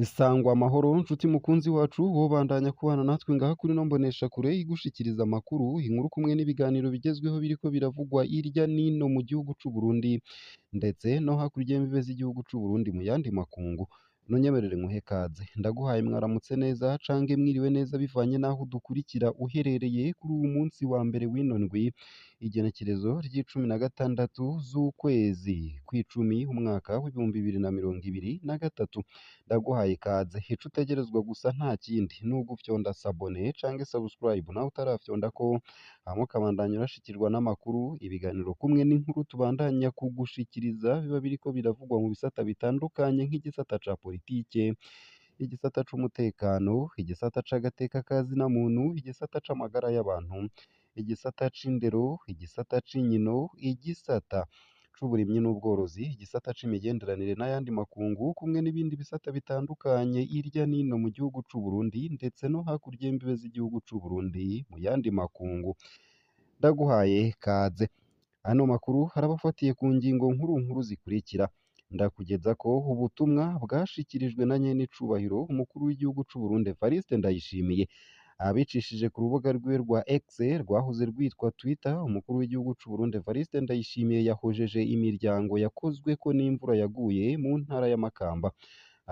Isangwa amahoro nshuti mukunzi wacu, wobandanya kubana natwe ngaha kuri ino mboneshakure igushikiriza amakuru, inkuru kumwe n'ibiganiro bigezweho biriko biravugwa irya nino mu gihugu c'u Burundi ndetse no hakurya y'imbibe z'igihugu c'u Burundi mu yandi makungu. Nunyemerere nkuhe kaze, ndaguhaye mwaramutse neza cange mwiriwe neza bivanye n'aho udukurikira uherereye kuri uwu munsi wa mbere w'ino ndwi, igenekerezo ry'icumi na gatandatu z'ukwezi kw'icumi umwaka w'2023. Ndaguhaye ikaze, ico utegerezwa gusa nta kindi ni ugufyonda s'abonner canke subscribe nawe utarafyondako, hama ukabandanya urashikirwa n'amakuru, ibiganiro kumwe n'inkuru tubandanya kugushikiriza biba biriko biravugwa mu bisata bitandukanye nk'igisata ca politike, igisata c'umutekano, igisata c'agateka ka zina muntu, igisata c'amagara y'abantu, igisata c'indero, igisata c'inkino, igisata c'uburimyi n'ubworozi, igisata c'imigenderanire n'ayandi makungu kumwe n'ibindi bisata bitandukanye irya nino mu gihugu c'u Burundi ndetse no hakurya y'imbibe z'igihugu c'u Burundi mu yandi makungu. Ndaguhaye kaze. Ano makuru arabafatiye ku ngingo nkuru nkuru zikurikira: ndakugeza ko ubutumwa bwashikirijwe na nyenicubahiro umukuru w'igihugu c'u Burundi Evariste Ndayishimiye abicishije ku rubuga rwiwe rwa X rwahoze rwitwa Twitter. Umukuru w'igihugu c'u Burundi Evariste Ndayishimiye yahojeje imiryango yakozweko n'imvura yaguye mu ntara ya Makamba.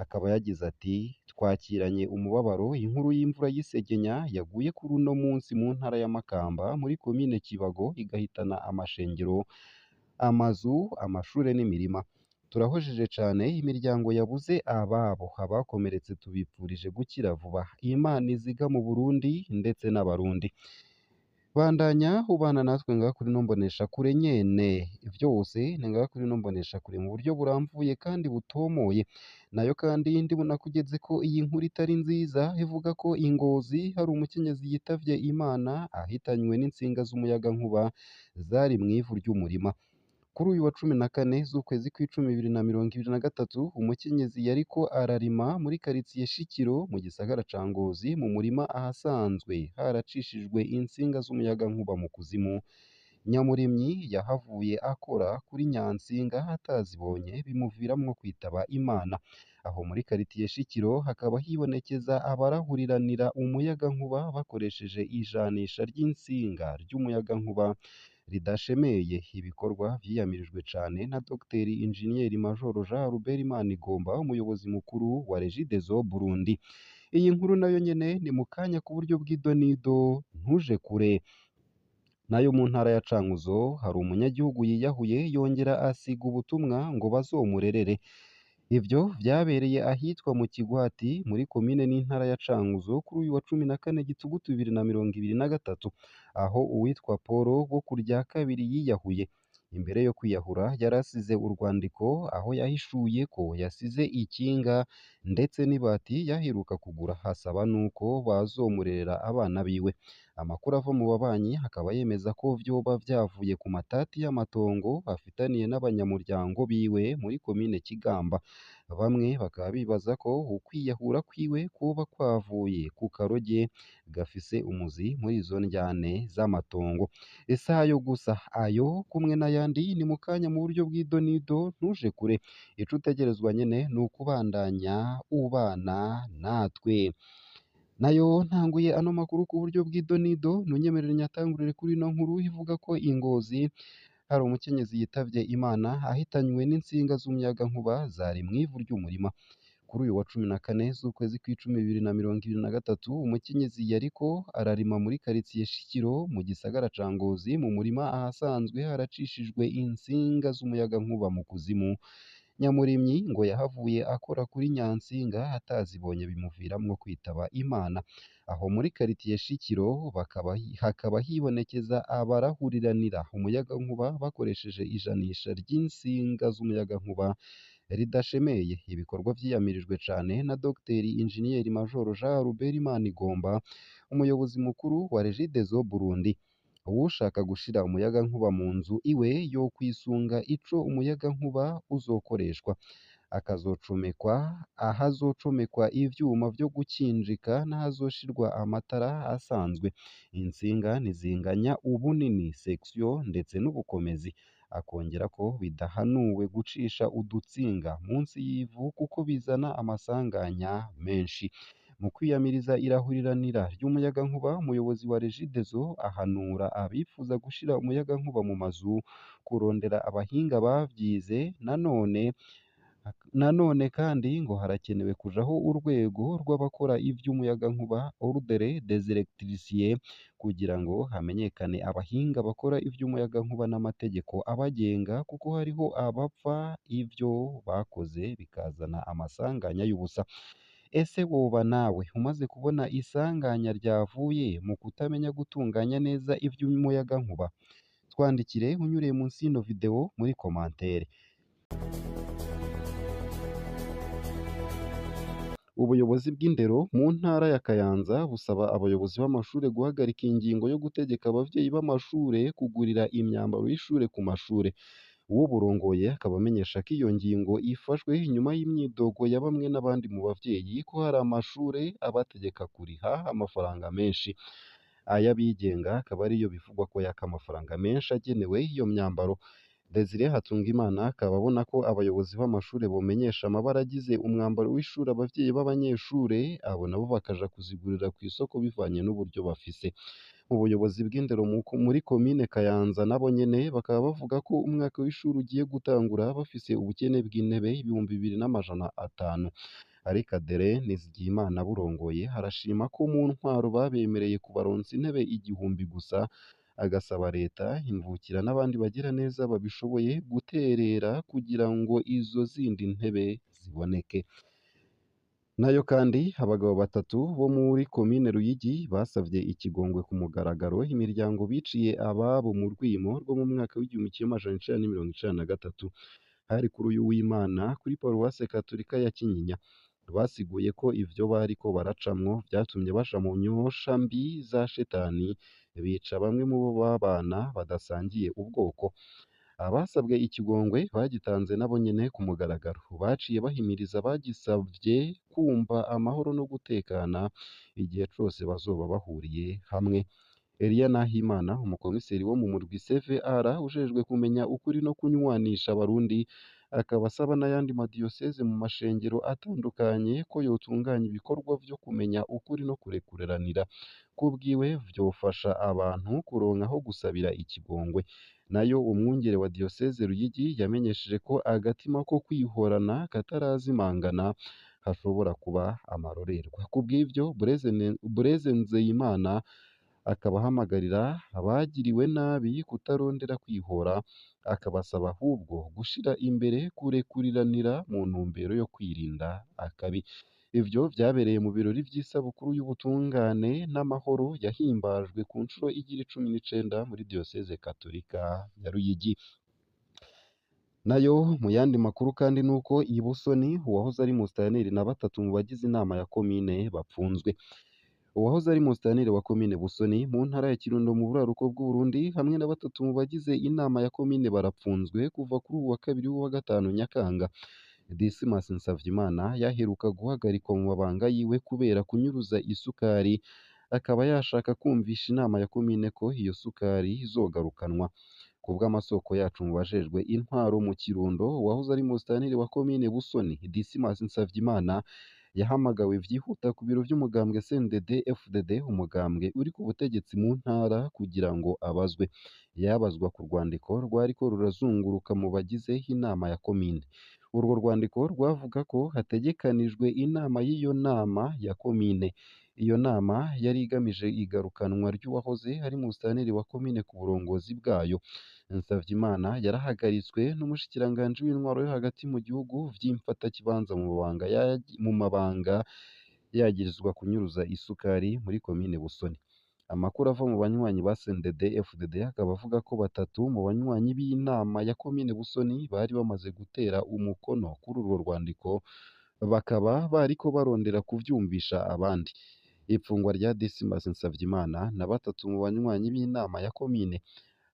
Akaba yagize ati: "Twakiranye umubabaro inkuru y'imvura y'isegenya yaguye kuri uno munsi mu ntara ya Makamba muri komine Kibago igahitana amashengero, amazu, amashure n'imirima. Turahojeje cane imiryango yabuze ababo, abakomeretse tubipfurije gukira vuba. Imana izigame Uburundi ndetse n'Abarundi." Bandanya ubana natwe ngaha kuri ino mboneshakure nyene, vyose ni ngaha kuri ino mboneshakure mu buryo buramvuye kandi butomoye. Nayo kandi ndibunakugeze ko iyi nkuru itari nziza, ivuga ko i Ngozi hari umukenyezi yitavye Imana ahitanywe n'intsinga z'umuyagankuba zari mw'ivu ry'umurima. Kuri uyu wa 14 z'ukwezi kw'icumi 2023, umukenyezi yariko ararima muri karitiye Shikiro mu gisagara ca Ngozi mu murima ahasanzwe haracishijwe intsinga z'umuyagankuba mu kuzimu. Nyamurimyi yahavuye akora kuri nyantsinga atazibonye, bimuviramwo kwitaba Imana. Aho muri karitiye Shikiro hakaba hibonekeza abarahuriranira umuyagankuba bakoresheje ijanisha ry'intsinga ry'umuyagankuba ridashemeye. Ibikorwa vyiyamirijwe cane na Dr Ingenieur Major Jean Albert Manigomba, umuyobozi mukuru wa Regideso Burundi. Iyi nkuru nayo nyene ni mu kanya ku buryo bw'idonido, ntuje kure. Nayo mu ntara ya Cankuzo hari umunyagihugu yiyahuye yongera asiga ubutumwa ngo bazomurerere. Ivyo vyabereye ahitwa mu Kigwati muri komine n'intara ya Cankuzo kuri uyu wa 14 Gitugutu 2023, aho uwitwa Paul wo ku rya kabiri yiyahuye. Imbere yo kwiyahura yarasize urwandiko aho yahishuye ko yasize ikinga ndetse n'ibati yaheruka kugura, asaba nuko bazomurerera abana biwe. Amakuru ava mu babanyi akaba yemeza ko vyoba vyavuye ku matati y'amatongo afitaniye n'abanyamuryango biwe muri komine Kigamba. Bamwe bakaba bibaza ko ukwiyahura kwiwe kwoba kwavuye ku karoge gafise umuzi muri izo ndyane z'amatongo. Isaha yo gusa, ayo kumwe n'ayandi ni mu kanya mu buryo bw'idonido, ntuje kure. Ico utegerezwa nyene ni ukubandanya ubana natwe. Nayo ntanguye ano makuru ku buryo bw'idonido, nunyemerere nyatangurire kuri ino nkuru ivuga ko i Ngozi hari umukenyezi yitavye Imana ahitanywe n'intsinga z'umuyagankuba zari mw'ivu ry'umurima. Kuri uyu wa 14 z'ukwezi kw'icumi 2023, umukenyezi yariko ararima muri karitiye Shikiro mu gisagara ca Ngozi mu murima ahasanzwe haracishijwe intsinga z'umuyagankuba mu kuzimu. Nyamurimyi ngo yahavuye akora kuri nyantsinga atazibonye, bimuviramwo kwitaba Imana. Aho muri karitiye Shikiro hakaba hibonekeza abarahuriranira umuyagankuba bakoresheje ijanisha ry'intsinga z'umuyagankuba ridashemeye. Ibikorwa vyiyamirijwe cane na Dr Ingenieur Major Jean Albert Manigomba, umuyobozi mukuru wa Regideso Burundi. Uwushaka gushira umuyagankuba mu nzu iwe yokwisunga ico umuyagankuba uzokoreshwa. Akazocomekwa ahazocomekwa ivyuma vyo gukinjika n'ahazoshirwa amatara asanzwe. Intsinga ntizinganya ubunini, section ndetse n'ubukomezi. Akongera ko bidahanuwe gucisha udutsinga munsi y'ivu kuko bizana amasanganya menshi. Mu kwiyamiriza irahuriranira ry'umuyagankuba, umuyobozi wa Regideso ahanura abifuza gushira umuyagankuba mu mazu kurondera abahinga bavyize. Nanone kandi ngo harakenewe kujaho urwego rw'abakora ivy'umuyagankuba, Ordre des électriciens, kugira ngo hamenyekane abahinga bakora ivy'umuyagankuba n'amategeko abagenga, kuko hariho abapfa ivyo bakoze bikazana amasanganya y'ubusa. Ese woba nawe umaze kubona isanganya ryavuye mu kutamenya gutunganya neza ivy'umuyagankuba? Twandikire unyuriye munsi y'ino video muri commentaire. Ubuyobozi bw'indero mu ntara ya Kayanza busaba abayobozi b'amashure guhagarika ingingo yo gutegeka abavyeyi b'amashure kugurira imyambaro y'ishure ku mashure. Uwuburongoye akaba amenyesha ko iyo ngingo ifashwe inyuma y'imyidogo ya bamwe n'abandi mu bavyeyi ko hari amashure abategeka kuriha amafaranga menshi. Ay'abigenga akaba ariyo bivugwa ko yaka amafaranga menshi agenewe iyo myambaro. Desire Hatungimana akaba abona ko abayobozi b'amashure bomenyesha amabara agize umwambaro w'ishure abavyeyi b'abanyeshure, abo nabo bakaja kuzigurira kw'isoko bivanye n'uburyo bafise. Ubuyobozi bw'indero muri komine Kayanza nabo nyene bakaba bavuga ko umwaka w'ishure ugiye gutangura bafise ubukene bw'intebe 2500. Ariko Adere Nizigiyimana aburongoye arashima ko mu ntwaro babemereye kubaronsa intebe 1000 gusa, agasaba leta, imvukira n'abandi bagiraneza babishoboye guterera kugira ngo izo zindi ntebe ziboneke. Nayo kandi abagabo batatu bo muri komine Ruyigi basavye ikigongwe ku mugaragaro imiryango biciye ababo mu rwimo rwo mu mwaka w'1993. Hari kuri uyu w'Imana kuri paruwase Katolika ya Kinyinya. Basiguye ko ivyo bariko baracamwo vyatumye baja mu nyosha mbi za shetani, bica bamwe mu bo babana badasangiye ubwoko. Abasabwe ikigongwe bagitanze nabo nyene ku mugaragaro. Baciye bahimiriza abagisavye kumva amahoro no gutekana igihe cose bazoba bahuriye hamwe. Eliya Nahimana, umukomiseri wo mu murwi CVR ujejwe kumenya ukuri no kunywanisha abarundi, akaba asaba n'ayandi madiyoseze mu mashengero atandukanye ko yotunganya ibikorwa vyo kumenya ukuri no kurekureranira. Kubwiwe vyofasha abantu kuronka aho gusabira ikigongwe. Nayo umwungere wa diyoseze Ruyigi yamenyesheje ko agatima ko kwihorana katarazimangana, hashobora kuba amarorerwa. Kubw'ivyo Bureze Nzeyimana akaba ahamagarira abagiriwe nabi kutarondera kwihora, akabasaba ahubwo gushira imbere kurekuriranira mu ntumbero yo kwirinda akabi. Ivyo vyabereye mu birori vy'isabukuru y'ubutungane n'amahoro yahimbajwe ku nshuro igira 19 muri diyoseze Katolika ya Ruyigi. Nayo mu yandi makuru kandi nuko i Busoni uwahoze ari musitanteri na batatu mu bagize inama ya komine bapfunzwe. Uwahoze ari musitanteri wa komine Busoni mu ntara ya Kirundo mu buraruko bw'Uburundi hamwe na batatu mu bagize inama ya komine barapfunzwe kuva kuri uwu wa kabiri w'uwa gatanu Nyakanga. Dismas Nsavyimana yaheruka guhagarikwa mu mabanga yiwe kubera kunyuruza isukari, akaba yashaka kumvisha inama ya komine ko iyo sukari izogarukanwa. Kubw'amasoko yacu mu bajejwe intwaro mu Kirundo, uwahoze ari musitanteri wa komine Busoni Dismas Nsavyimana yahamagawe vyihuta ku biro vy'umugambwe CNDD FDD, umugambwe uri ku butegetsi mu ntara, kugira ngo abazwe. Yabazwa ku rwandiko rwariko rurazunguruka mu bagize inama ya komine. Urwo rwandiko rwavuga ko hategekanijwe inama y'iyo nama ya komine. Iyo nama yari igamije igarukanwa ry'uwahoze ari musitanteri wa komine ku burongozi bwayo. Nsavyimana yarahagaritswe n'umushikiranganji w'intwaro yo hagati mu gihugu vy'imfatakibanza mu mabanga yagirizwa kunyuruza isukari muri komine Busoni. Amakuru ava mu banywanyi ba CNDD FDD akaba avuga ko batatu mu banywanyi b'inama ya komine Busoni bari bamaze gutera umukono kuri urwo rwandiko, bakaba bariko barondera kuvyumvisha abandi. Ipfungwa rya Dismas Nsavyimana na batatu mu banywanyi b'inama ya komine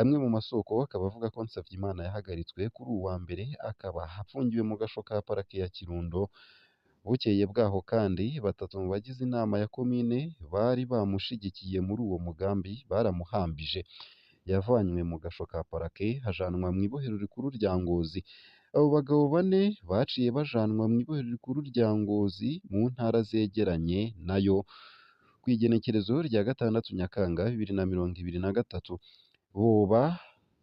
Amwe mu masoko akaba avuga ko Nsavyimana yahagaritswe kuri uwu wa mbere, akaba afungiwe mu gasho ka parake ya Kirundo. Bukeye bwaho kandi, batatu mu bagize inama ya komine bari bamushigikiye muri uwo mugambi baramuhambije. Yavanywe mu gasho ka parake ajanwa mw'ibohero rikuru rya Ngozi. Abo bagabo bane baciye bajanwa mw'ibohero rikuru rya Ngozi mu ntara zegeranye nayo kw'igenekerezo rya 6 Nyakanga 2023. Boba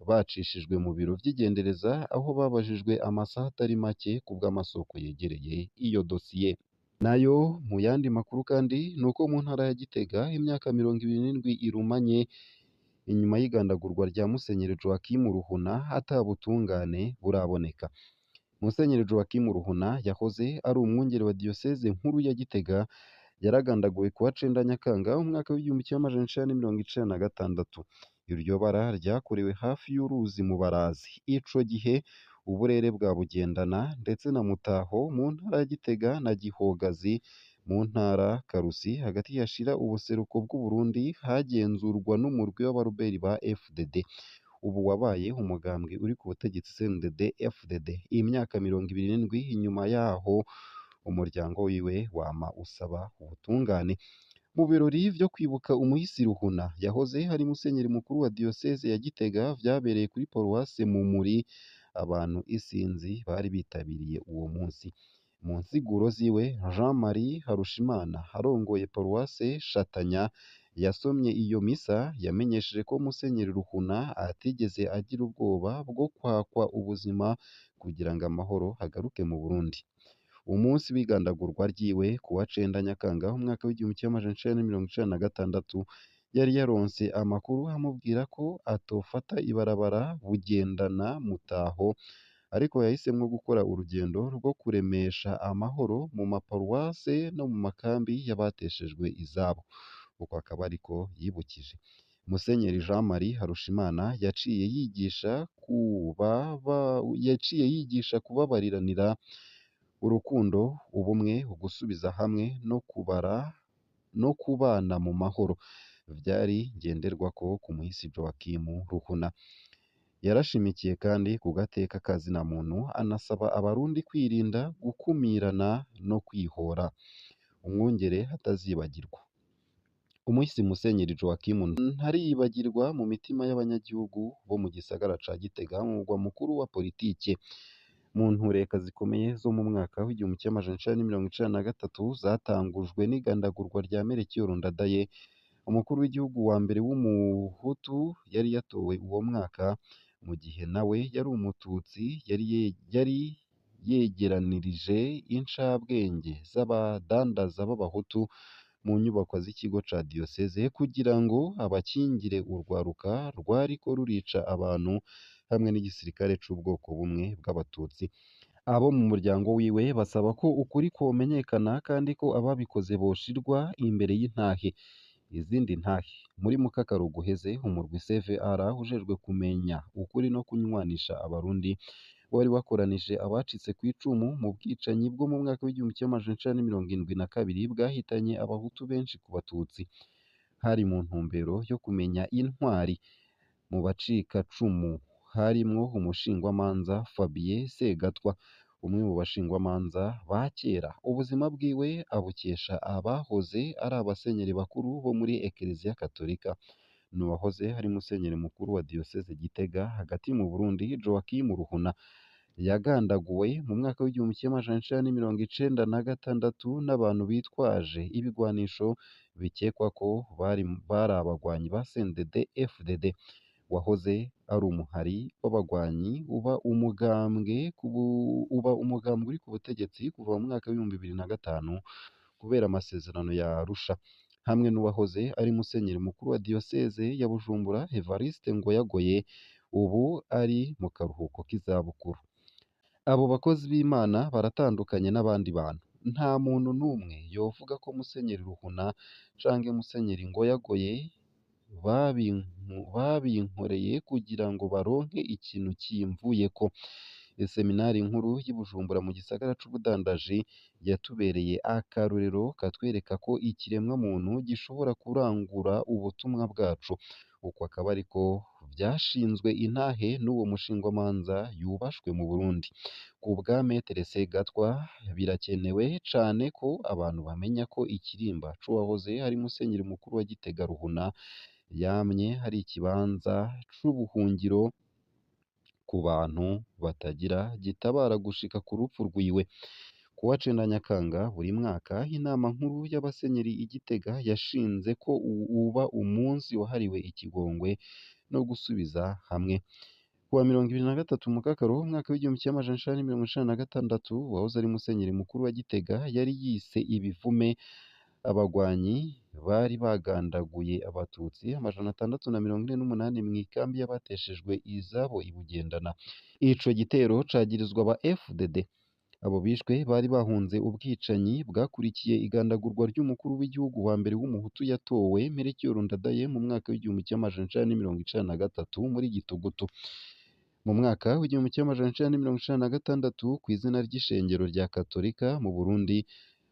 bacishijwe mu biro vy'igendereza aho babajijwe amasaha atari make kubw'amasoko yegereye iyo dosiye. Nayo mu yandi makuru kandi nuko mu ntara ya Gitega imyaka 27 irumanye inyuma y'igandagurwa rya Musenyeri Joachim Ruhuna ata butungane buraboneka. Musenyeri Joachim Ruhuna yahoze ari umwungere wa diyoseze nkuru ya Gitega, yaragandaguwe kuwa 9 Nyakanga umwaka w'1996. Iryo bara ryakorewe hafi y'uruzi Mubarazi. Ico gihe uburere bwa Bugendana ndetse na Mutaho mu ntara ya Gitega na Gihogazi mu ntara Karusi hagati hashira ubuseruko bw'Uburundi hagenzurwa n'umurwi w'abaroberi ba FDD. Ubu wabaye umugambwe uri ku butegetsi CNDD FDD. Imyaka 27 inyuma yaho umuryango wiwe wama usaba ubutungane. Mu birori vyo kwibuka umuhisi Ruhuna yahoze ari musenyeri mukuru wa diyoseze ya Gitega vyabereye kuri paruwase Mumuri, abantu isinzi bari bitabiriye uwo munsi. Mu nsiguro ziwe, Jean Marie Harushimana arongoye paruwase Shatanya yasomye iyo misa, yamenyesheje ko Musenyeri Ruhuna atigeze agira ubwoba bwo kwakwa ubuzima kugira ngo amahoro agaruke mu Burundi. Umunsi w'igandagurwa ryiwe kuwa 9 Nyakanga umwaka w'1996 yari yaronse amakuru amubwira ko atofata ibarabara Bugendana Mutaho, ariko yahisemwo gukora urugendo rwo kuremesha amahoro mu maparuwase no mu makambi y'abateshejwe izabo. Uko akaba ariko yibukije. Musenyeri Jean Marie Harushimana yaciye yigisha kubabariranira, urukundo, ubumwe, ugusubiza hamwe no kubara no kubana mu mahoro vyari ngenderwako ku muhisi Joachim Ruhuna. Yarashimikiye kandi ku gateka ka zina muntu, anasaba abarundi kwirinda gukumirana no kwihora. Umwungere atazibagirwa. Umuhisi Musenyeri Joachim ntaribagirwa mu mitima y'abanyagihugu bo mu gisagara ca Gitega, mu mugwa mukuru wa politike. Mu ntureka zikomeye zo mu mwaka w'1993 zatangujwe n'igandagurwa rya Melchior Ndadaye, umukuru w'igihugu wa mbere w'umuhutu yari yatowe uwo mwaka, mu gihe nawe yari umututsi, yari yegeranirije incabwenge z'abadandaza b'abahutu mu nyubakwa z'ikigo ca diyoseze kugira ngo abakingire urwaruka rwariko rurica abantu hamwe n'igisirikare c'ubwoko bumwe bw'abatutsi. Abo mu muryango wiwe basaba ko ukuri kwomenyekana kandi ko ababikoze boshirwa imbere y'intahe. Izindi ntahe muri mukakaro guheze, umurwi CVR ujejwe kumenya ukuri no kunywanisha abarundi wari wakoranije abacitse kw'icumu mu bwicanyi bwo mu mwaka w'1972 bwahitanye abahutu benshi ku batutsi. Hari mu ntumbero yo kumenya intwari mu bacikacumu harimwo umushingwamanza Fabien Segatwa, umwe mu bashingwamanza ba kera. Ubuzima bwiwe abukesha abahoze ari abasenyeri bakuru bo muri Eklezia Katolika. N'uwahoze ari musenyeri mukuru wa diyoseze Gitega hagati mu Burundi, Joachim Ruhuna, yagandaguwe mu mwaka w'1996 n'abantu bitwaje ibigwanisho bikekwa ko bari abagwanyi ba CNDD FDD, wahoze ari umuhari w'abagwanyi uba umugambwe uri ku butegetsi kuva mu mwaka w'2005 kubera amasezerano ya Arusha, hamwe n'uwahoze ari musenyeri mukuru wa diyoseze ya Bujumbura Evariste Ngoyagoye, ubu ari mu karuhuko k'izabukuru. Abo bakozi b'Imana baratandukanye n'abandi bantu. Nta muntu n'umwe yovuga ko Musenyeri Ruhuna canke Musenyeri Ngoyagoye babinkoreye kugira ngo baronke ikintu kimvuyeko. Seminari nkuru y'i Bujumbura mu gisagara c'ubudandaji yatubereye akarorero katwereka ko ikiremwa muntu gishobora kurangura ubutumwa bwacu. Uko akaba ariko vyashinzwe intahe n'uwo mushingwamanza yubashwe mu Burundi. Ku bwa Maître Segatwa, birakenewe cane ko abantu bamenya ko ikirimba c'uwahoze ari musenyeri mukuru wa Gitega Ruhuna yamye ari ikibanza c'ubuhungiro ku bantu batagira gitabara gushika ku rupfu rwiwe. Ku wa cenda Nyakanga buri mwaka, inama nkuru y'abasenyeri i Gitega yashinze ko uba umunsi wahariwe ikigongwe no gusubiza hamwe. Ku wa 23 Mukakaro umwaka w'1996, uwahoze ari musenyeri mukuru wa Gitega yari yise ibivume abagwanyi bari bagandaguye abatutsi 648 mw'ikambi y'abateshejwe izabo i Bugendana. Ico gitero cagirizwa aba FDD. Abo bishwe bari bahunze ubwicanyi bwakurikiye igandagurwa ry'umukuru w'igihugu wa mbere w'umuhutu yatowe Melchior Ndadaye mu mwaka w'1993 muri Gitugutu. Mu mwaka w'1996, kw'izina ry'ishengero rya Katolika mu Burundi,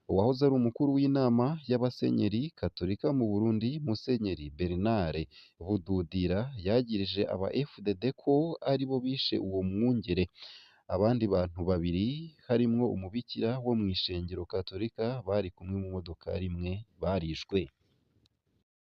uwahoze ari umukuru w'inama y'abasenyeri Katolika mu Burundi, Musenyeri Bernard Bududira, yagirije aba FDD ko aribo bishe uwo mwungere. Abandi bantu babiri harimwo umubikira wo mw'ishengero Katolika bari kumwe mu modokari imwe barishwe.